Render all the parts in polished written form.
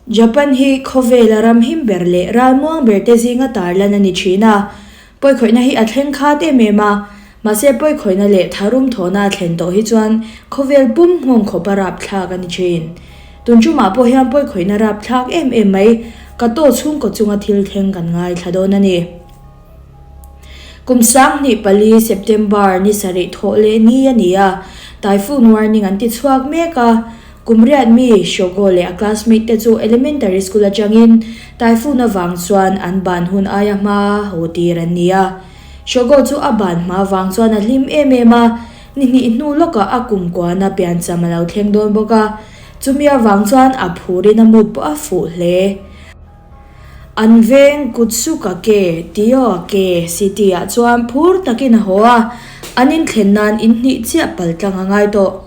Japan hi khawvela ram him ber leh ralmuang ber te zinga tarlan a ni thin a. Pawikhawihna hi a thleng khat em em a, mahse pawikhawihna leh tharum thawhna a thlen tawh hi chuan khawvel pum nghawng khawpa rapthlak a ni thin. Tun tumah pawh hian pawikhawihna rapthlak em em mai ka taw chhungkaw chunga thil thleng kan ngaithla dawn a ni. Kum 2004 September ni sarih thawh leh ni a ni a, Typhoon warning an ti chhuak mek a. Kum riat mi Shogo leh a classmate te chu elementary school atangin Typhoon avang chuan an ban hun aia hma haw tir an ni a. Shogo chu a ban hma vang chuan a hlim em em a, ni hnih hnu lawkah a kum kuana piancham a lo thleng dawn bawk a, chumi avang chuan a phurin a mood pawh a fuh hle. An veng Kutsuka ke, Tioa ke city ah chuan phur takin a haw a, an inthlen nan in hnih chiah pal tlang a ngai tawh.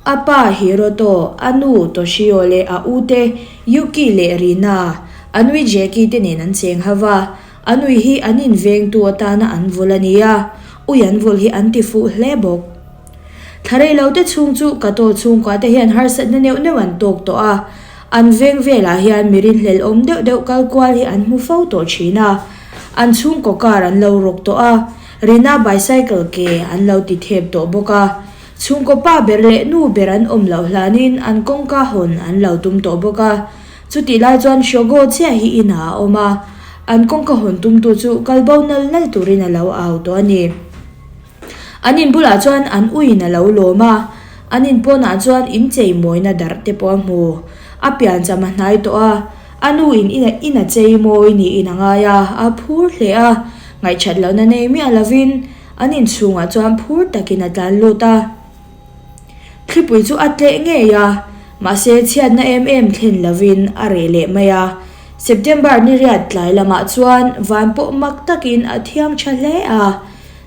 A pa Hiroto, a nu Toshio leh a u te Yuki leh Rina, a nui Jackie te nen an cheng ho va, a nui hi an invengtu atana an vul a ni a, ui an vul hi an ti fuh hle bawk. Thla rei lo te chhung chu ka taw chhungkua te hian harsatna neuh neuh an tawk tawh a, an veng velah hian mi rinhlelh awm deuh deuh kal kual hi an hmu fo tawh thin a, an chhungkaw car an lo rawk tawh a, Rina bicycle ke an lo ti thep tawh bawk a, chhungkaw pa ber leh nu ber an awm loh hlanin an kawngka hawn an lo tum tawh bawk a, chutih lai chuan Shogo chiah hi inah a awm a, an kawngka hawn tumtu chu kalbo nal nal turin a lo au tawh a ni. An in bulah chuan an uiin a lo lawm a, an in pawnah chuan in chei mawina darh te pawh a hmu. A piancham a hnai tawh a, a nu in in a chei mawi niin a ngai a, a phur hle a, ngaihthat lohna nei miah lovin an inchhungah chuan phur takin a tlan lut a. Thlipui chu a tleh ngei a, mahse chhiatna em em thlen lovin a reh leh mai a. September ni riat tlai lamah chuan van pawh mak takin a thiang tha hle a.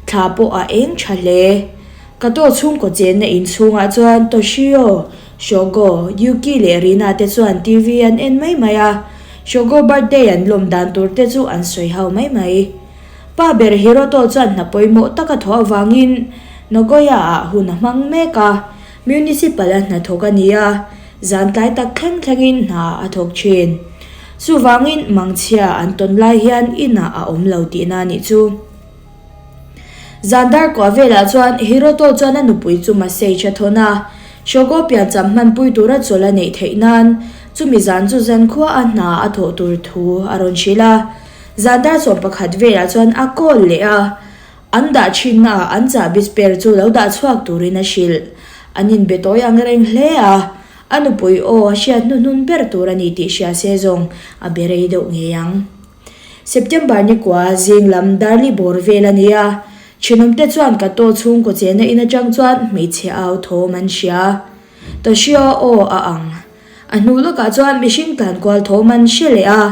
Thla pawh a eng tha hle. Ka taw chhungkaw chenna inchhungah chuan Toshio, Shogo, Yuki leh Rina te chuan TV an en mai mai a, Shogo birthday an lawm dan tur te chu an sawi ho mai mai. Pa ber Hiroto chuan hna pawimawh tak a thawh avangin Nagoya ah hun a hmang mek a, Municipal a hnathawk a ni a, zan tlai tak thleng thlengin hna a thawk thin. Chuvangin mangchhia an tawn lai hian inah a awm lo tihna a nih chu. Zan dar kuah velah chuan Hiroto chuan a nupui chu massage a thawn a, Shogo piancham hmanpui tura chawlh a neih theih nan chumi zan chu zankhua a hna a thawh tur thu a rawn hrilh a. Zan dar 11 velah chuan a call leh a, an dah thinnaah an chahbi spare chu lo dah chhuak turin a hrilh. An inbe tawi ang reng hle a, a nupui aw a hriat hnuhnun ber tur a ni tih hria se zawng a be rei deuh ngei ang. September ni kua zing lam Darli bawr vel a ni a, thenawmte chuan ka taw chhungkaw chenna in atang chuan hmeichhe au thawm an hria. Toshio aw a ang. A hnu lawkah chuan mihring tlan kual thawm an hre leh a.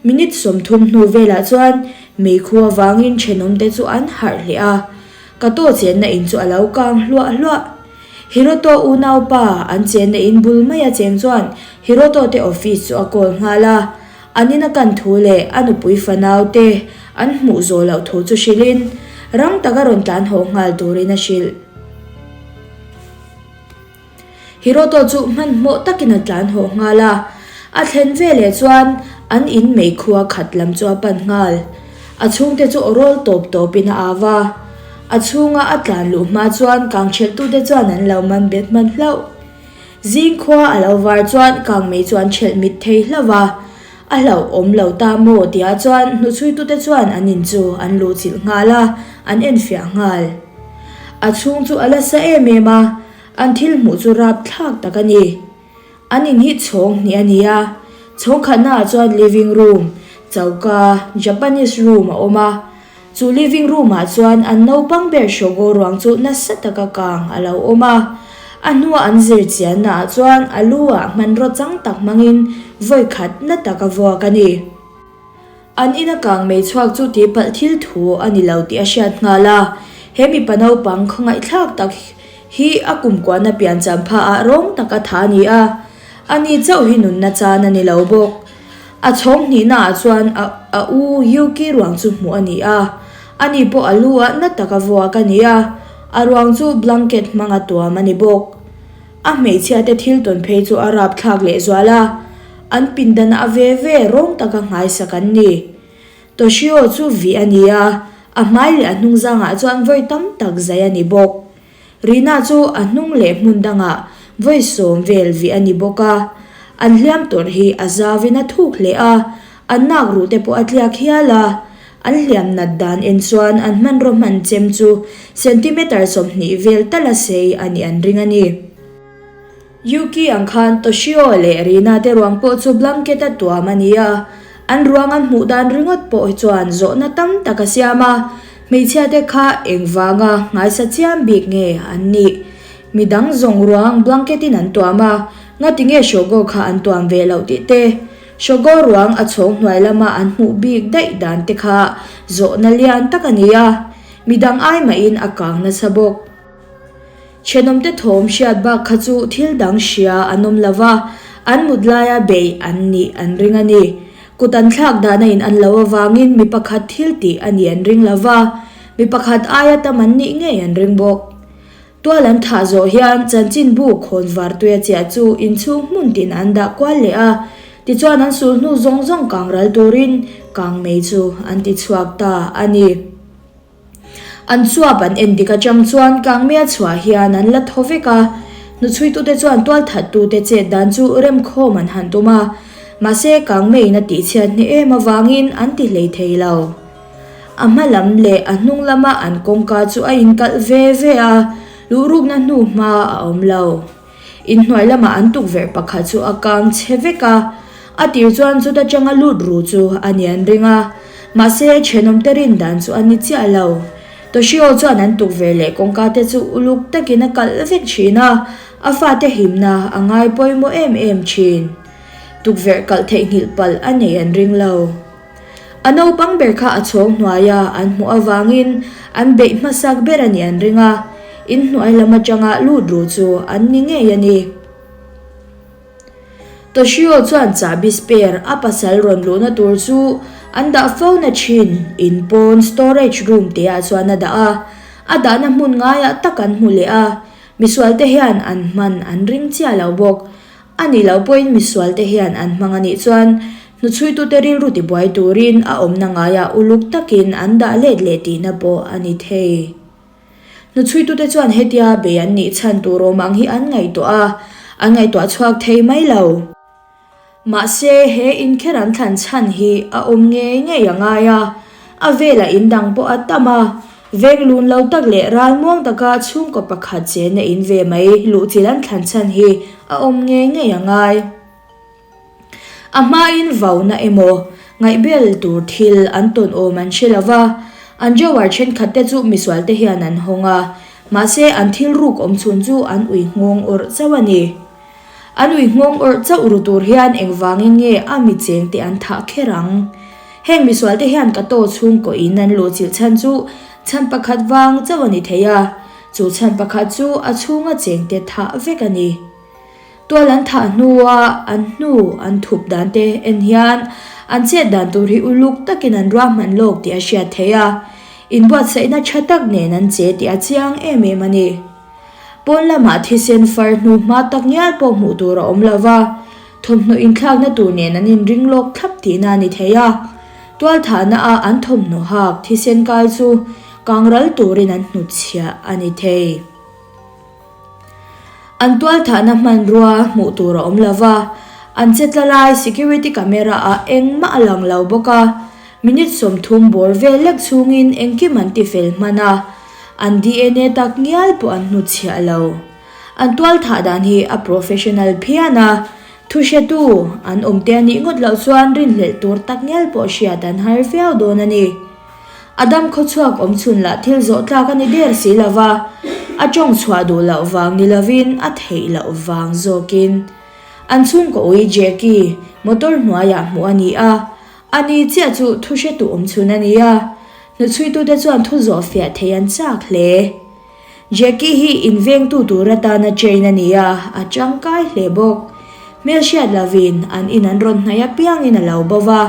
Minute 30 hnu velah chuan meikhu avangin thenawmte chu an harh leh a. Ka taw chenna in chu a lo kang hluah hluah. Hiroto unaupa an chenna in bul maia cheng chuan Hiroto te office chu a call nghal a. An ina kan thu leh a nupui fanau te an hmuh zawh loh thu chu hrilhin rang taka rawn tlan haw nghal turin a hrilh. Hiroto chu hmanhmawh takin a tlan haw nghal a, a thlen veleh chuan an in meikhua khat lam chu a pan nghal. A chhungte chu aw rawl tawp tawpin a au a, a chhunga a tlan luh hma chuan kangthelhtute chuan an lo man bet hman hlauh. Zing khua a lo var chuan kangmei chu an ṭhelh mit thei hlauh a, a hlauhawm lo ta maw tia chuan hnuchhuitute chuan an in chu an luh chilh nghal a, an enfiah nghal. A chhung chu a la sa em em a, an thil hmuh chu rapthlak tak a ni. An in hi chhawng hnih a ni a, chhawng khatnaah chuan living room, choka, Japanese room a awm a, Chu living room ah chuan an naupang ber Shogo ruang chu nasa taka kang a lo awm a. A hnua an zir chianna ah chuan a lu ah hmanraw chang tak hmangin vawi khat na taka vuak a ni. An ina kang mei chhuak chu tihpalh thil thu a ni lo tih a hriat nghal a. He mipa naupang khawngaihthlak tak hi a kumkuahna piancham pha ah rawng taka tha a ni a. Ani chauh hi nunna chan a ni lo bawk. A chhawng hnihna ah chuan a a u Yuki ruang chu hmuh a ni a, ani pawh a lu ah na taka vuak a ni a, a ruang chu blanket hmanga tuam a ni bawk. A hmeichhia te thil tawn phei chu a rapthlak leh zual a, An pindanah ve ve rawng taka nghaisak an ni. Toshio chu vih a ni a, a hmai leh a hnungzangah chuan vawi tam tak zai a ni bawk. Rina chu a hnung leh hmun dangah vawi sawm vel vih a ni bawk a. An hliam tawrh hi a zauvin a thuk hle a, an nak ruh te pawh a tliak hial a. An hliam nat dan en chuan an hmanraw hman chem chu centimeter 20 vel tala sei a nih an ring a ni. Yuki ang khan Toshio leh Rina te ruang pawh chu blanket a tuam a ni a, an ruang an hmuh dan ringawt pawh hi chuan zawhna tam tak a siam a, hmeichhia te kha engvanga nghaisa chiam bik nge an nih? Midang zawng ruang blanket in an tuam a, ngati nge Shogo kha an tuam ve loh tih te? Shogo ruang a chhawng hnuai lama an hmuh bik daih dan te kha zawhna lian tak a ni a, midang ai mahin a kang nasa bawk. Thenawmte thawm hriat bak kha chu thil dang hria an awm lo va, an mut laia beih an nih an ring a ni. Kut an thlak dan a in an lo avangin mi pakhat thil tih a nih an ring lo va, mi pakhat aia tam an nih ngei an ring bawk. Tual an thah zawh hian chanchinbu khawn vartuia chiah chu inchhung hmun tin an dah kual leh a, tichuan an sulhnu zawng zawng kang ral turin kangmei chu an ti chhuak ta a ni. An chuap an en dik atang chuan Kangmea chhuah hian an la thaw vek a, hnuchhuitute chuan tualthattute chet dan chu remkhawm an han tum a, mahse Kangmeiin a tihchhiat hneh em avangin an ti hlei thei lo. A hma lam leh a hnung lama an kawngka chu a inkalh ve ve a, luhrukna hnu hma a awm lo. Inhnuai lamah an tukverh pakhat chu a kang chhe vek a, a tir chuan chuta tanga lut ru chu a ni an ring a, mahse thenawmte rin dan chu a ni chiah lo. Toshio chuan an tukverh leh kawngka te chu uluk takin a kalh vek thin a, a fate himna a ngai pawimawh em em thin. Tukverh kalh theihnghilh palh a nei an ring lo. A naupang ber kha a chhawng hnuaia an hmuh avangin an beih hmasak ber a nih an ring a, inhnuai lam atanga lut ru chu an ni ngei a ni. Toshio chuan chahbi spare a pasal rawn luhna tur chu an dah fo na thin in pawn storage room te ah chuan a dah a, a dahna hmun ngaiah tak an hmu leh a, misualte hian an hman an ring chiah lo bawk. A nih loh pawhin misualte hian an hmang a nih chuan hnuchhuitute rilru tibuai turin a awmna ngaiah uluk takin an dah let leh tihna pawh a ni thei. Hnuchhuitute chuan hetia bei an nih chhan tur awm ang hi an ngaihtuah a, an ngaihtuah chhuak thei mai lo. Mahse, he inkher an thlan chhan hi a awm ngei ngei a ngai a, a velah in dang pawh a tam a, Veng lun lo tak leh ralmuang taka chhungkaw pakhat chenna in ve mai luhchilh an thlan chhan hi a awm ngei ngei a ngai. A hmain vauna emaw ngaihbel tur thil an tawn awm an hre lo va, an drawer thenkhat te chu misual te hian an hawng a, mahse an thil ruk awm chhun chu an ui nghawng awrh chauh a ni. An ui nghawng awrh chauh ru tur hian engvangin nge a mi chengte an thah kher ang? Heng misualte hian ka taw chhungkaw in an luhchilh chhan chu chhan pakhat vang chauh a ni thei a, chu chhan pakhat chu a chhunga chengte thah vek a ni. Tual an thah hnua an hnu an thup dan te en hian an chet dan tur hi uluk takin an ruahman lawk tih a hriat theih a, inbuatsaihna tha tak nen an che tih a chiang em em a ni. Pawn lamah thisen far hnu hma tak ngial pawh hmuh tur a awm lo va, thawmhnaw inthlakna tur nen an inring lawk thlap tihna a ni thei a. Tualthahna a an thawmhnaw hak thisen kai chu kangral turin an hnutchhiah a ni thei. An tualthahna hmanrua hmuh tur a awm lo va, an che tla lai security camera ah engmah a lang lo bawk a, minute 30 bawr vel lek chhungin engkim an tifel hman a. An dna tak ngial pawh an hnutchhiah lo. An tual thah dan hi a professional phian a, thu hretu an awm te a nih ngawt loh chuan rinhlelh tur tak ngial pawh hriat an har viau dawn a ni. A dam khawchhuak awm chhun lah thil zawh tlak a ni der si lo va, a tawng chhuah duh loh vang ni lovin a theih loh vang zawkin. An chhungkaw ui Jackie motor hnuaiah hmuh a ni a, A ni chiah chu thu hretu awm chhun a ni a, hnuchhuitute chuan thu zawh fiah thei an chak hle. Jackie hi invengtu tur atana train a ni a, a tangkai hle bawk. Hmel hriat lovin an in an rawn hnaih apiangin a lo bo va.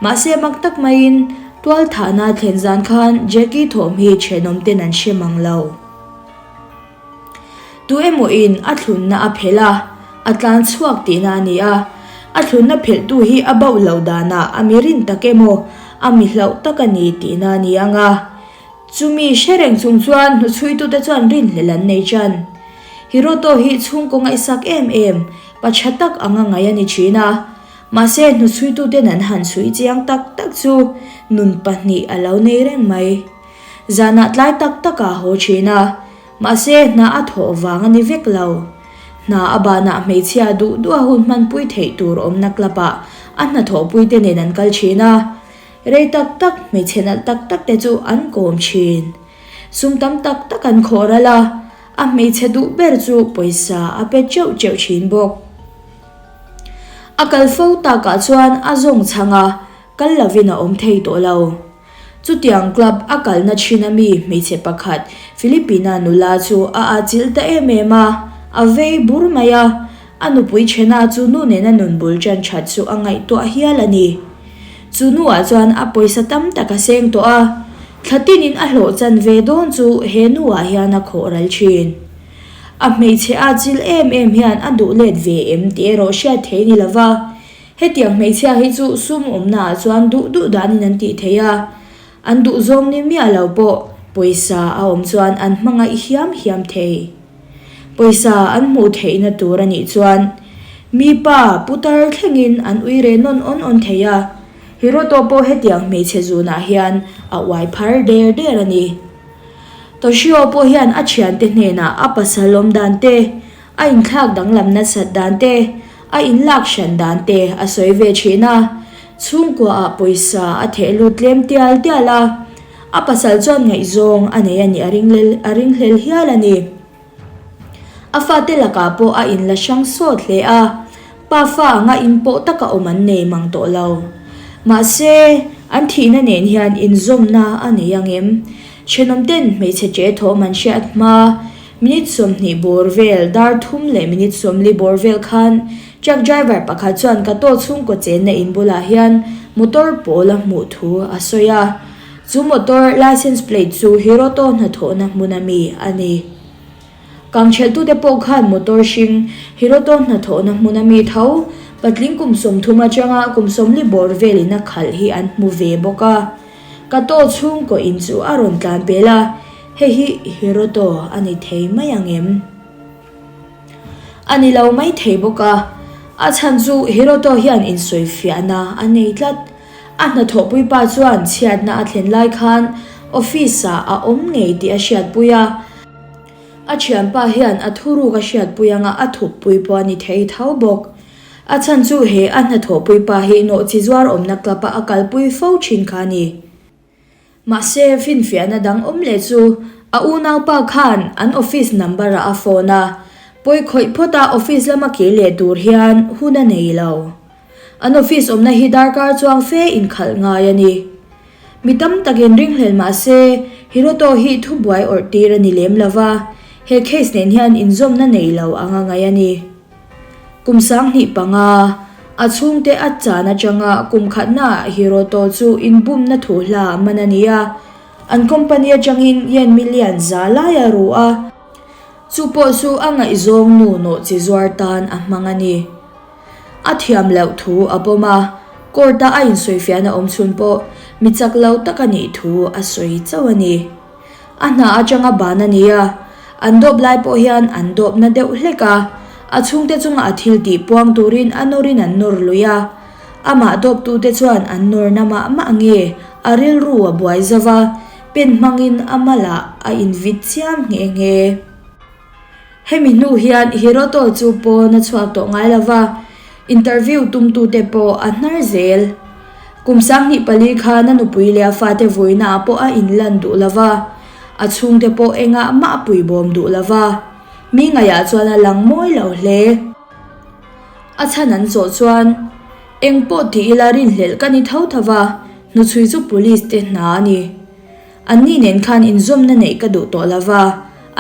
Mahse mak tak maiin tualthahna thlen zan khan Jackie thawm hi thenawmten an hre mang lo. Tu emaw in a thlunna a phelh a, a tlan chhuak tihna a ni a. A thlunna phelhtu hi a bauh loh danah a mi rin tak emaw, a mi hlauh tak a ni tihna a ni ang a. Chumi hre reng chung chuan hnuchhuitute chuan rinhlelh an nei ṭan. Hiroto hi chhungkaw ngaihsak em em, pa ṭha tak anga ngaih a ni ṭhin a. Mahse hnuchhuituten an han chhui chiang tak tak chu nun pahnih a lo nei reng mai. Zanah tlai tak takah a haw ṭhin a. Mahse, hna a thawh vang a ni vek lo. Hna a banah hmeichhia duh duh a hun hmanpui theih tur awmna club ah a hnathawhpui te nen an kal thin a. Rei tak tak hmeichhe nalh tak tak te chu an kawm thin. Sum tam tak tak an khawh ral a, a hmeichhe duh ber chu pawisa a pe teuh teuh thin bawk. A kal fo takah chuan a zawng chhang a, kal lovin a awm thei tawh lo. Chutiang club a kalna thin a mi hmeichhe pakhat Filipina nula chu a atchilh ta em em a, a vei bur mai a, a nupui Chena chu nu nena nun bul tan that chu a ngaihtuah hial a ni. Chu nuah chuan a pawisa tam tak a seng tawh a, thla tinin a hlawh chan ve dawn chu he nuah hian a khawh ral thin. A hmeichhe atchilh em em hian a duh let ve em tih erawh hriat thei ni lova, Hetiang hmeichhia hi chu sum awmnaah chuan duh duh danin an tih thei a, an duhzawng ni miah lo pawh pawisa a awm chuan an hmangaih hiam hiam thei. Pawisa an hmuh theihna tur a nih chuan mi pa putar thlengin an ui re nawn awn awn thei a, Hiroto pawh hetiang hmeichhe zunah hian a uai phar der der a ni. Toshio pawh hian a thiante hnenah a pasal awm dan te, A inthlak danglam nasat dan te, a inlak hran dan te a sawi ve thin a. Chhungkuaah pawisa a theh lut tlem tial tial a, a pasal chuan ngaihzawng a nei a nih a ringhlel hial a ni. A fate lakah pawh a inla hrang sawt hle a, pa fa anga inpawh taka awm an nei mang tawh lo. Mahse, an thihna nen hian inzawmna a nei ang em? Thenawmten hmeichhe ṭe thawm an hriat hma. Minute 20 bawr vel, dar thum leh minute 40 bawr vel khan truck driver pakhat chuan ka taw chhungkaw chenna in bulah hian motor pawl a hmuh thu a sawi a. Chu motor licence plate chu Hiroto hnathawhna hmun a mi a ni. Kangchhelhtute pawh khan motor hring Hiroto hnathawhna hmun a mi tho patling kum 30 atanga kum 40 bawr velin a khalh hi an hmu ve bawk a. Ka taw chhungkaw in chu a rawn tlan pel a. Hei hi Hiroto a ni thei mai ang em? A ni lo mai thei bawk a, a chhan chu Hiroto hian insawifiahna a nei tlat. A hnathawhpui pa chuan chhiatna a thlen lai khan office ah a awm ngei tih a hriatpui a. A thianpa hian a thuruk a hriatpui anga a thuppui pawh a ni thei tho bawk. A chhan chu he a hnathawhpui pa hi nawhchi zuar awmna club-a a kalpui fo thin kha a ni. Mahse, finfiahna dang awm leh chu a unaupa khan an office number-ah a phone a, pawi khawih phawt a office lama kir leh tur hian hun a nei lo. An office awmna hi darkar chuang fe inkhalh ngai a ni. Mi tam takin ringhlel mah se, Hiroto hi thubuai awrh tir a ni lem lo va, he case nen hian inzawmna nei lo anga ngaih a ni. Kum 25, a chhungte a chan atanga kum khatnaah Hiroto chu inbumna thuhla man a ni a, an company atangin yen million za lai a ru a, chu pawh chu a ngaihzawng nu nawhchi zuar tan a hmang a ni. A thiam loh thu a pawm a, court-a a insawifiahna awm chhun pawh mi chak lo tak a nih thu a sawi chauh a ni. A hna atanga ban a ni a, an dawp lai pawh hian an dawp na deuh hlek a, a chhungte chunga a thil tih puang turin a nawrin an nawr lui a, amah dawptute chuan an nawr na mah mah nge a rilru a buai zo va, pen hmangin a malah a invit chiam nghe nghe. Hemi hnu hian Hiroto chu pawn a chhuak tawh ngai lo va, interview tumtute pawh a hnar zel. Kum 24 khan a nupui leh a fate vuinaah pawh a inlan duh lo va, a chhungte pawh engah mah a puibawm duh lo va, mi ngaihah chuan a lang mawi lo hle. A chhan an zawh chuan, Eng pawh ti ila rinhlelh ka ni tho tho va, hnuchhui chu police te hna a ni. Anni nen khan inzawmna neih ka duh tawh lo va,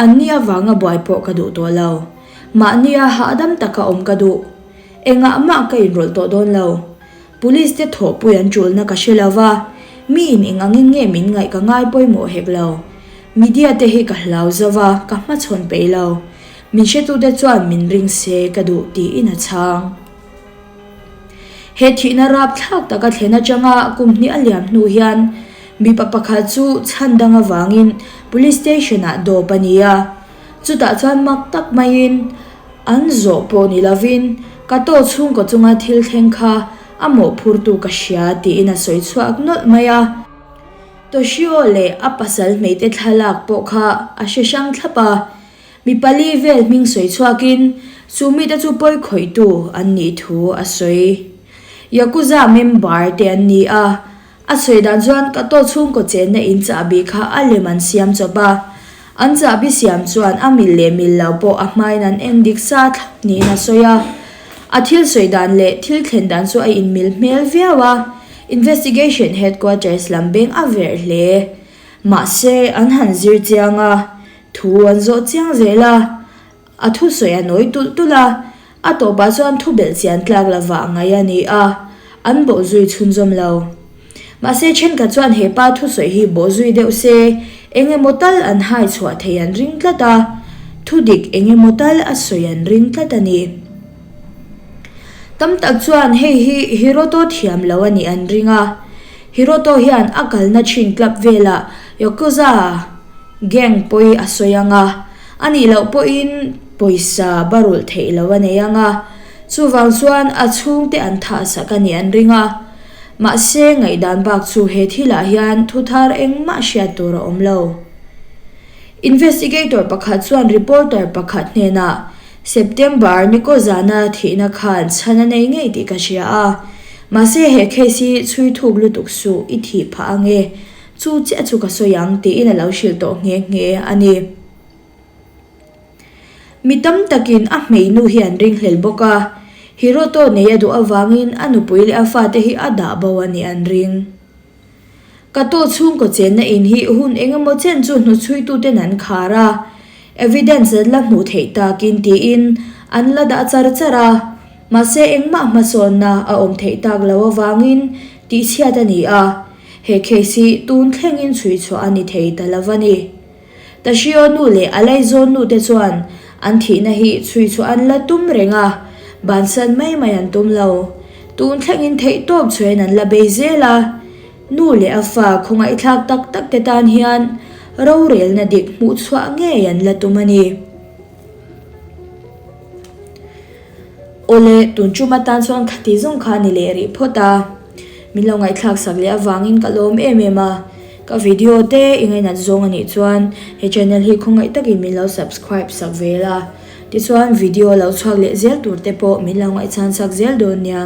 anni avanga buai pawh ka duh tawh lo. Mahnia hahdam taka awm ka duh. Engah mah ka inrawlh tawh dawn lo. Police te thawhpui an tulna ka hre lo va, miin eng angin nge min ngaih ka ngai pawimawh hek lo. Media te hi ka hlau zo va, ka hmachhawn peih lo. Min hretute chuan min ring se ka duh tiin a chhang. He thihna rapthlak taka thlen atanga kum hnih a liam hnu hian mipa pakhat chu chhan dang avangin Police Station-ah dawp a ni a. Chutah chuan mak tak maiin an zawh pawh ni lovin Kato chhungkaw chunga thil thleng kha a mawhphurtu ka hria tiin a sawi chhuak nawlh mai a. Toshio leh a pasal hmeite thlalak pawh kha a hre hrang thlap a. Mi pali vel hming sawi chhuakin chu mite chu pawi khawihtu an nih thu a sawi. Yakuza member te an ni a, a sawi dan chuan Kato chhungkaw chenna in chahbi kha a lem an siam chawp a, an chahbi siam chuan a mil leh mil lo pawh a hmain an en dik sa thlap niin a sawi a. A thil sawi dan leh thil thlen dan chu a inmil hmel viau a, investigation headquarters lam beng a verh hle. Mahse, an han zir chiang a, Thu an zawh chiang zel a, a thusawi a nawi tulh tulh a, a tawpah chuan thu belh chian tlak lovah ngaih a ni a, an bawhzui chhunzawm lo. Mahse thenkhat chuan he pa thusawi hi bawhzui deuh se, eng emaw tal an hai chhuah thei an ring tlat a, thu dik eng emaw tal a sawi an ring tlat a ni. Tam tak chuan hei hi Hiroto thiam lo a nih an ring a, Hiroto hian a kalna thin club velah Yakuza, Gang pawi a sawi ang a, a nih loh pawhin pawisa barulh theih loh a nei ang a, chuvang chuan a chhungte an thah sak a nih an ring a. Mahse, ngaihdan bak chu he thilah hian thu thar engmah hriat tur a awm lo. Investigator pakhat chuan reporter pakhat hnenah, September Nikozana thihna khan chhan a nei ngei tih ka hria a, mahse he case hi chhui thuk lutuk suh i thih phah ang e, Chu chiah chu ka sawi ang tiin a lo hrilh tawh nghe nghe a ni. Mi tam takin a hmeinu hi an ringhlel bawk a, Hiroto nei a duh avangin a nupui leh a fate hi a dah bo a nih an ring. Kato chhungkaw chenna in hi hun eng emaw chen chu hnuchhuituten an khar a, evidence an la hmuh theih takin tiin an la dah char char a, mahse engmah hmasawnna a awm theih tak lo avangin tihchhiat a ni a. He case hi tun thlengin chhui chhuah a ni thei ta lo a ni. Tashio nu leh a laizawn nu te chuan an thihna hi chhui chhuah an la tum reng a, bansan mai mai an tum lo. Tun thlengin theihtawp chhuain an la bei zel a, nu leh a fa khawngaihthlak tak tak te tan hian rorelna dik hmuh chhuah ngei an la tum a ni. Awle, tun tum atan chuan khati zawng kha a ni leh rih phawt a. Min lo ngaihthlak sak leh avangin ka lawm em em a. Ka video te i ngainat zawng a nih chuan he channel hi khawngaih takin min lo subscribe sak ve la. Tichuan video lo chhuak leh zel tur te pawh min lo ngaihchhan sak zel dawn nia.